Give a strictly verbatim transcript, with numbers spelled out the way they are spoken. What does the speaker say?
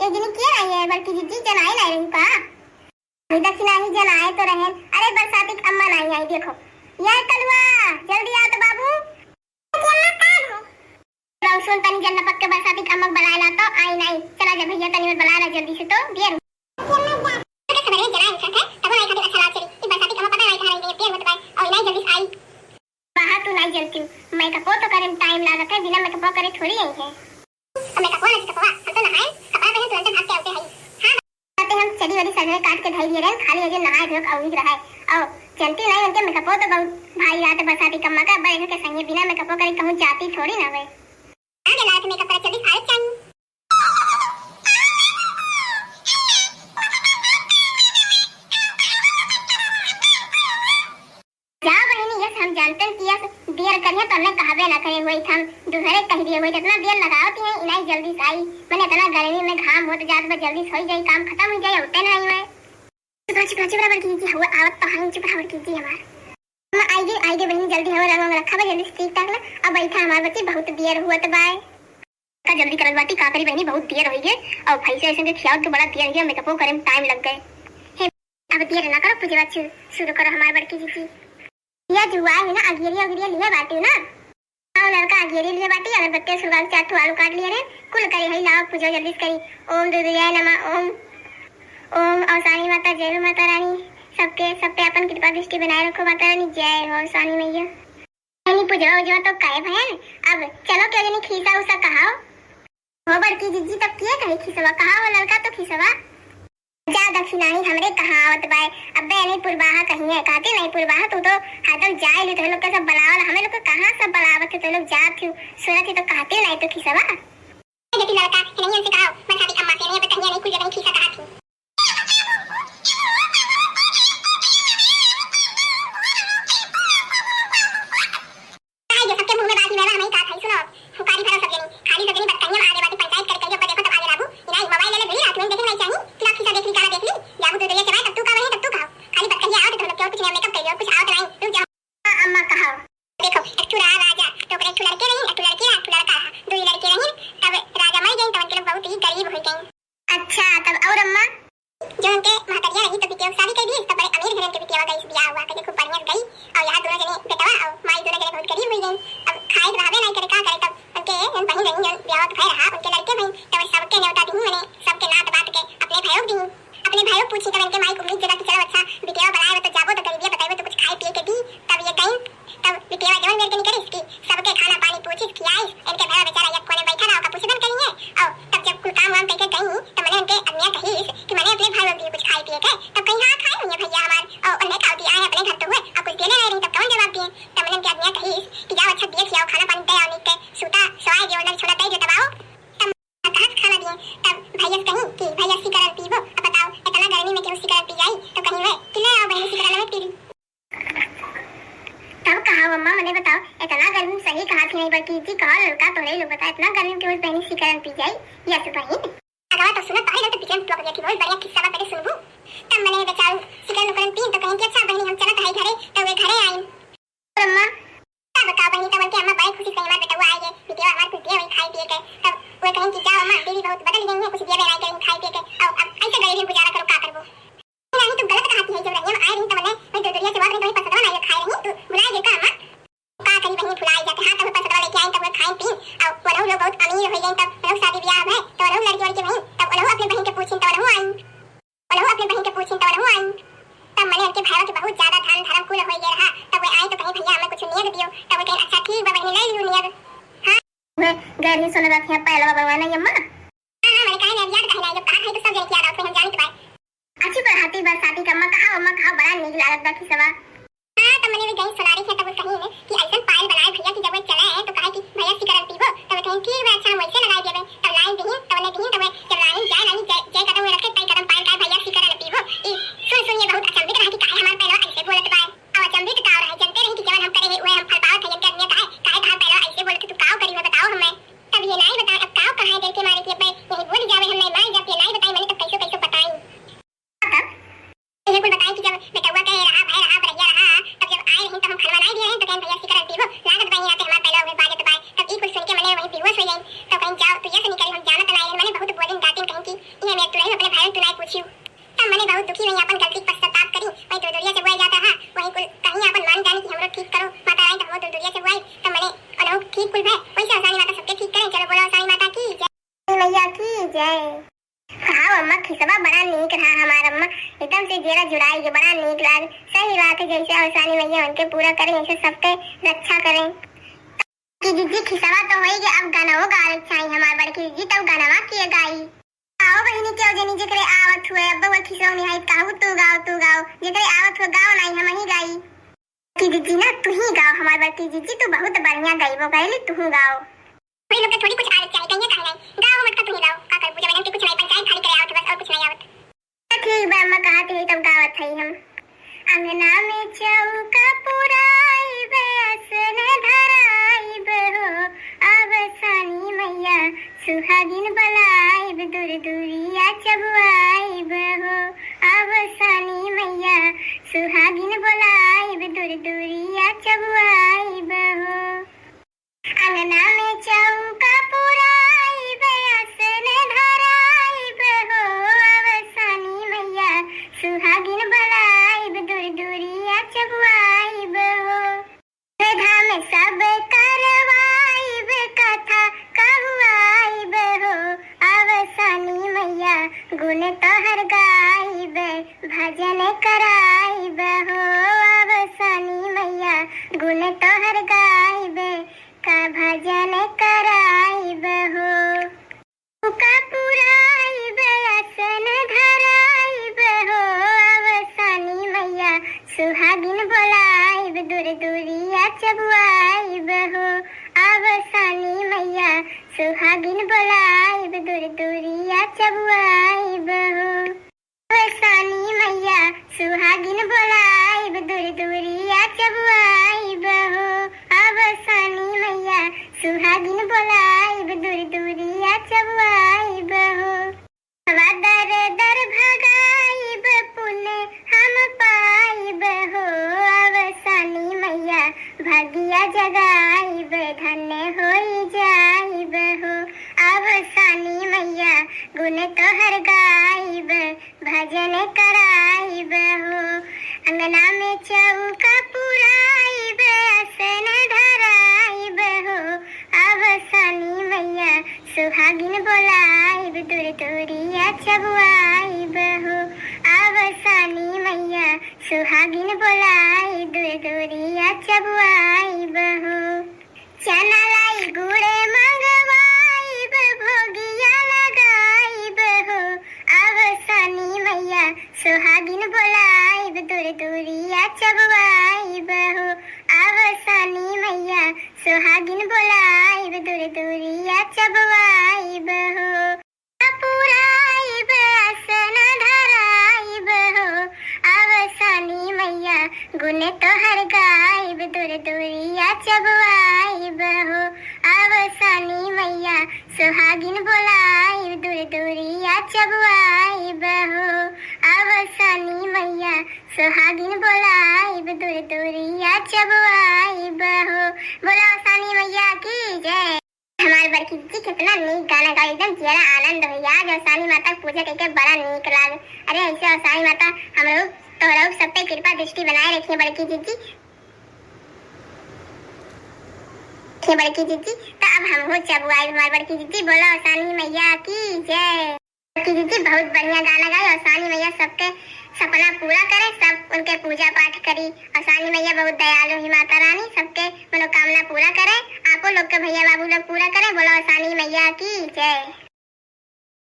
ए जनी के आई है, बड़की जीजी जनाए लाई रही का? अभी दखिनाही जनाए तो रहे। अरे बरसाती के अम्मा नाहीं आई, देखो। ये कलुआ, जल्दी आ तो बाबू। बाबू सुन तनी जल्दी पक्के बरसाती के अम्मा के बुलाए ला तो आई नाहीं। चला जा भैया तनी में बुलाए ला जल्दी से तो देर हो। सबेरे जनाए रखा है, तब नाहीं खातिर अच्छा लाग चली। ई बरसाती के अम्मा पता नाहीं कहाँ रही, देर होत बा। और नाहीं जल्दी से आई। बाहर तू नाहीं जलती हूँ। मेकअपो तो करे में टाइम लागत है, बिना मेकअपो करे थोड़ी आई है। अब मेकअपो ना मेकअपवा, हम तो नहाए, कपड़ा पहने तुरंत भाग के आते हई। हाँ, बातें हम चली वली सजवे काट के धई दिए रहे, खाली अजे नहाए धोए के अउरी रहे। और चलती नाहीं उनके मेकअपो तो बहुत भारी रहत है बरसाती कम्मा का, बड़े के संगे बिना मेकअपो करे कहूँ जाती थोड़ी ना वे। आ गया लाल मेकअप पर जल्दी सारे चाहिए। जा बहिनी, यस हम जानते हैं कि यस देर करिए तो हमने कहबे ना करे हुए, हम दूसरे कह दिए हुए, इतना देर लगावत है, इनाई जल्दी से आई, मने इतना गर्मी में घाम होत जात बा, जल्दी से हो जाई, काम खत्म हो जाई, होते ना आई हुए। चुप रह, चुप रह, चुप रह, बड़की जीजी, हुआ आवत तो है, चुप रह, बड़की जीजी हमार। हम आई गए, आई गए बहिनी, जल्दी हमार रंग वंग रखा बा, जल्दी से ठीक ठाक ला, अब बैठा हमार बच्ची, बहुत देर हुआ तो बाय। का जल्दी करत बाटी, का करी बहिनी, बहुत देर होई गए, और भैंसे ऐसे के खियावत के बड़ा देर हो गया, मेकअपो करे में टाइम लग गए। हे, अब देर ना करो, पूजवा शु-, शुरू करो हमार बड़की जीजी। या जुआ है ना, अगियरिया उगियरिया लिए बाटी ना। हाँ, लड़का अगियरी लिए बाटी, अगरबत्ती सुलगाल चार ठो आलू काट लिए रे, कुल करी है, लाओ पूजा जल्दी से करी। ओम दुर्गाय नमः, ओम, ओम अवसानी माता, जय हो माता रानी, सबके, सब पे अपन कृपा दृष्टि बनाए रखो माता रानी, जय हो अवसानी मैया। नहीं पूजवा उजवा तो करे भैन, अब चलो के जनी खीसा उसा कहाओ। हो बड़की जीजी, तब किए कहे खिसवा, कहाँ हो लड़का तो खिसवा? जा दखिनाही हमरे कहाँ आवत बाय, अबे नहीं पुरबाहा कहीं है, कहते नहीं पुरबाहा, तू तो हरदम जाए ली, तो लोग के सब बुलावल, हमें लोग के कहाँ सब बुलावत है, तो लोग जात ही, सुनत ही तो कहते नहीं तो खिसवा। ए बेटी लड़का, ये नहीं हमसे कहाओ, मैं साथी अम्मा से नहीं, अब कहीं नहीं कुछ नहीं खीसा कहा थी। काहे जो सबके मुंह में बात ही मैं नहीं कहा था, सुनो, हुकारी भरो सब जनी, खाली सब जनी बतकनिया में आगे बाटी पंचायत कर करियो, पर देखो तब आगे बाबू, इनाई मोबाइल ले ले, घड़ी रात में देखे नहीं चाहिए, कि राखी सा देख ली, काला देख ली, जाबू दो दरिया चबाए, तब तू का वही, तब तू का। खाली बतकनिया आवत तो लोग क्यों कुछ नहीं मेकअप करियो, कुछ आवत नहीं, रुक जाओ। हाँ, अम्मा कहा। देखो, एक ठो रहा राजा, तो ओकरे एक ठो लड़के रही, एक ठो लड़की रहा, एक ठो लड़का रहा, दो ही लड़के रही, तब राजा मर गए, तब उनके लोग बहुत ही गरीब हो गए। अच्छा, तब और अम्मा? जो उनके महतरिया रही, तो बिटिया शादी कर दी, तब बड़े अमीर घर के बिटिया गई, ब्याह हुआ, करके खूब बढ़िया से गई। और यहाँ दोनों जने, बेटवा और माई दोनों जने बहुत गरीब हुई गई। अब खाए के रहबे नहीं करे, का करे, तब उनके जौन बहिन रही, जौन ब्याह के भय रहा, उनके लड़के भई, तब सबके न्योता दी, मने सबके नात बात के अपने भाइयों दी। अपने भाइयों पूछी, तब उनके माई को उम्मीद जगा कि चलो अच्छा, बिटिया बुलाए, तो जाबो, तो गरीबिया बताइबो, तो कुछ खाए पिए के दी, तब ये कहीं तब बिटिया जवन मेर के निकलिस कि सबके खाना पानी पूछिस, खियाइस, इनके भैया बेचारा एक कोने बैठा रहा, ओका पूछबन करिए। और तब जब कुल काम वाम करके गई, तो मने उनके अदमिया कहिस कि मने अपने भाई लोग दिए कुछ खाए पिए के, तब कहीं हाँ खाए हुए भैया हमार, और उन्हें का दिया है अपने घर तो हुए, और कुछ देने नहीं रही, तब कौन जवाब दिए? तब मने उनके अदमिया कहिस कि जाओ अच्छा दिए खियाओ, खाना पानी दे आओ, निक के सूता, सोए जो, उन्हें छोड़ा दे जो दबाओ। तब कहाँ से खाना दिए? तब भैया से कहीं कि भैया सिकरन पीबो, अब बताओ इतना गर्मी में केहू सिकरन पी जाई? तो कहीं वे कि ले आओ बहनी सिकरन में पी ली। तब कहा अम्मा, मने बताओ, इतना गर्मी में सही कहा थी नहीं, बल्कि जी कहा लड़का तोहरे लोग बता, इतना गर्मी में केहू बहनी सिकरन पी जाई? यस बहिन। अगवा तो सुनो, तोहरे लोग तो पीछे में टोक दिया कि बहुत बढ़िया किस्सा बा, पहले सुनबू। तब मने बेचारू सिकरन उकरन पी, तो कहीं कि अच्छा बहनी हम चलत है घरे, तो वे घरे आई। अम्मा, का बताओ बहनी, तब उनके अम्मा बड़े खुशी से हमार बेटवा आए गए, बिटिया हमार कुछ दिए वही खाए पिए के। तब वे कहें कि जाओ अम्मा, दीदी बहुत बदल गई है, कुछ दिए बनाए के खाए पिए के। अब, अब ऐसे गरीब में गुजारा करो, का करबो? नहीं, तू गलत कहती है, जब रहिया में आए रही तब उन्हें वही दो दरिया से बात रही, तो वही पसंदवा नहीं खाए रही, तू भुला गई का अम्मा? का करी बहनी, भुलाई जाते, हाँ, तब पसंदवा लेके आई, तब वो खाए पी, और वो लोग बहुत अमीर हो गए, तब वो लोग शादी ब्याह है, तो वो लोग लड़के वड़के वहीं, तब वो लोग अपने बहन के पूछिन, तो वो लोग आई। ओनहु अपने बहिन के पूछिन त ओनहु आई। तब मने उनके भाई के बहुत ज्यादा धन धर्म कुल हो गए रहा। तब वे आई तो कहीं, "भैया हमें कुछ नियत दियो।" तब वे कहीं, "अच्छा ठीक बा बहिनी, ले लियो नियत।" हाँ। वे गैर ही सुन रखे हैं पहलवा बउआ नहीं अम्मा। हाँ, हाँ, मने काहे नहीं याद कहना है, जब कहा है तो सब जने की याद आवत है, हम जानित बाय। अच्छी बरहाती बरसाती का अम्मा कहा, अम्मा कहा, बड़ा नीक लागत बा खिसवा। हाँ, तब मने भी गई सोनारी के, तब वो कहीं ने कि ऐसन पायल बनाए भैया कि जब वो चले हैं तो कहे कि, "भैया सिकरन पीबो?" तब वो कहीं, "ठीक बा, अच्छा हम वैसे लगाई देबे।" तब लाइन दिहिन, तब उन्हें दिहिन, तब वो जब लाइन जाए लाइन जय, जय कदम हुए रखे, तय कदम पायल का, "भैया सिकरन पीबो?" ई सुन सुन ये बहुत अचंभित रहा कि काहे हमार पहलवा ऐसे बोलत बा। अब अचंभित का रहा, जनते रही कि जवन हम करे हैं, वह हम फल पावत है, इनके आदमी काहे, काहे हमार पहलवा ऐसे बोलत, तू काव करी हुए बताओ हमें। तब ये नाई बताए, अब काव कहाँ है डर के मारे कि अब मैं यही बोल जावे, हम नहीं मान जाते, नाई बताए मने तब कैसे कैसे बताई। तब ये कुल बताई कि जब बेटउआ के रहा, भय रहा, बरैया रहा, तब जब आए रही, तब हम खनवा नाई दिए रही, तो कहें, "भैया सिकरन पीबो?" लागत बा, यहाँ पे हमार पहलवा में बाजत बा। तब ई कुल सुन के मने वही बेहोश हो गई। तो कहें, "जाओ, तू ये से निकली, हम जानत ना आए।" मने बहुत बोलिन, डांटिन, कहें कि का हो अम्मा, खिसवा बड़ा नीक रहा हमार अम्मा, एकदम से जियरा जुड़ाई के बड़ा नीक लाग। सही बात है, जैसे अवसानी मैया उनके पूरा करें, ऐसे सबके रक्षा करें। कि जीजी खिसवा तो होई गए, अब गाना वो गावे के चाही हमार बड़की जीजी, तब गाना के गाई। आओ बहिनी, केहू जनी जेकरे आवत हुए, अब वो खिसवा निहाई कहू तू गाओ, तू गाओ, जेकरे आवत हुए गाओ, नहीं हम ही गाई। कि जीजी ना तू ही गाओ हमार बड़की जीजी, तू बहुत बढ़िया गाइबो, गइली तू ही गाओ। बड़ी लोग के थोड़ी कुछ आवे के चाही, कहिए काहे नहीं? गाओ मटका, तू ही गाओ। का कर पूजा मैडम के कुछ नहीं, पंचायत खाली करे आवत बस, और कुछ नहीं आवत। तो ठीक बा अम्मा, कहत है तब गावत है हम। अंगना में चौका पुराइब, आसन धराइब हो, अवसानी मैया सुहागिन बोलाइब, दूर दूरिया चबुआइब हो, अवसानी मैया सुहागिन बोलाइब, दूर दूरिया चबुआइब हो। अंगना में चौका पुराइब, आसन धराइब हो, अवसानी मैया सुहागिन बोलाइब, दूर दूरिया चबुआइब हो। धाम सब करवाइब, कथा कहुआइब हो, अवसानी मैया गुण तोहर गाइब, भजन कराइब हो, अवसानी मैया गुण तोहर गाइब, का भजन कराइब हो। का पुराइब, आसन धराइब हो, अवसानी मैया सुहागिन बोलाइब, दूर दूरिया चबुआइब हो, अवसानी मैया सुहागिन बोलाइब, दूर दूरिया चबुआइब हो। अवसानी मैया सुहागिन बोलाइब, दूर दूरिया चबुआइब हो, अवसानी मैया सुहागिन बोलाइब, दूर दूरिया चबुआइब हो। हवा दर दर भगाइब, पुण्य हम पाइब हो, अवसानी मैया भगिया जगाइब, धन्य होई जाइब हो, अवसानी मैया गुण तोहर गाइब, भजन कराइब हो। अंगना में चौका पुराइब, आसन धराइब हो, अवसानी मैया सुहागिन बोलाइब, दूर दूरिया चबुआइब हो, अवसानी मैया सुहागिन बोलाइब, दूर दूरिया चबुआइब हो। चना लाई गुड़ मंगवाइब, भोगिया लगाइब हो, अवसानी मैया सुहागिन बोलाइब, दूर दूरिया चबुआइब हो, अवसानी मैया सुहागिन बोलाइब, दूर दूरिया चबुआइब हो। पुराइब, आसन धराइब हो, अवसानी मैया गुण तोहर गाइब, दूर दूरिया चबुआइब हो, अवसानी मैया सुहागिन बोलाइब, दूर दूरिया चबुआइब हो, अवसानी मैया सुहागिन बोलाइब, दूर दूरिया चबुआइब हो। बोला अवसानी मैया की जय। हमार बड़की जीजी कितना नीक गाना गावे, एकदम जियरा आनंद हो। आज अवसानी माता के पूजा करके बड़ा नीक लाग। अरे ऐसे अवसानी माता हमरो तोहरो सब पे कृपा दृष्टि बनाए रखिए बड़की जीजी। रखिए बड़की जीजी। तो अब हम हो चबुआई हमार बड़की जीजी। बोलो अवसानी मैया की जय। बड़की जीजी बहुत बढ़िया गाना गाए। अवसानी मैया सबके सपना पूरा करे, सब उनके पूजा पाठ करी। अवसानी मैया बहुत दयालु ही माता रानी, सबके मनोकामना पूरा करे, आपो लोग के भैया बाबू लोग पूरा करे। बोलो अवसानी मैया की जय।